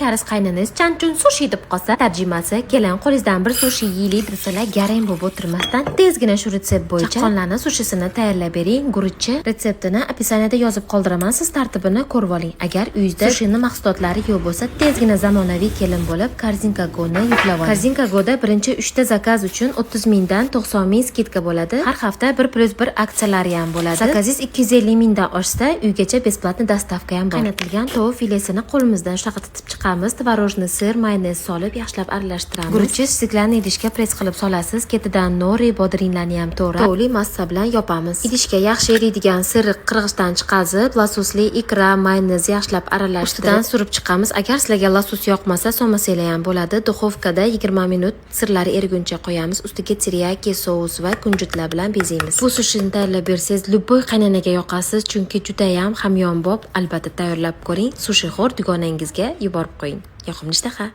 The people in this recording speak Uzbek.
Koreys qayningiz "chanchun sushi" deb qolsa, tarjimasi "Keling, qo'lingizdan bir sushi yeylik" desalar, garang bo'lib o'tirmasdan tezgina shu retsept bo'yicha chaqqonlarni sushisini tayyorlab bering. Guruchchi retseptini описание da yozib qoldiraman, siz tartibini ko'rib oling. Agar uyingizda sushini mahsulotlari yo'q bo'lsa, tezgina zamonaviy kelin bo'lib, Korzinka Go'ni yuklab oling. Korzinka Go'da birinchi 3 ta заказ uchun 30 mingdan 90 ming скидка bo'ladi. Har hafta 1+1 aksiyalari ham bo'ladi. Заказ ingiz 250 mingdan oshsa, uygacha бесплатный доставка ham bor. Qaynatilgan tovuq filesini qo'limizdan shunaqa titib chiqamiz. Творожный сыр, mayonez solib, yaxshilab aralashtiramiz. Guruchni стеклянный idishga press qilib solasiz. Ketidan nori, bodringlarni ham to'g'rab, tovuqli massa bilan yopamiz. Idishga yaxshi eriydigan сыр qirg'ichdan chiqazib, lososli ikra, mayonez yaxshilab aralashtirib, ustidan surib chiqamiz. Agar sizlarga losos yoqmasa, solmasanglar ham bo'ladi. Духовка da 20 minut сыр lari eriguncha qo'yamiz. Ustiga teriyaki sous va kunjutlar bilan bezaymiz. Bu sushini tayyorlab bersangiz, любой qaynanaga yoqasiz, chunki judayam hamyonbop. Albatta tayyorlab ko'ring. Sushixo'r dugonangizga yuborib qo'ying. Yoqimli ishtaha.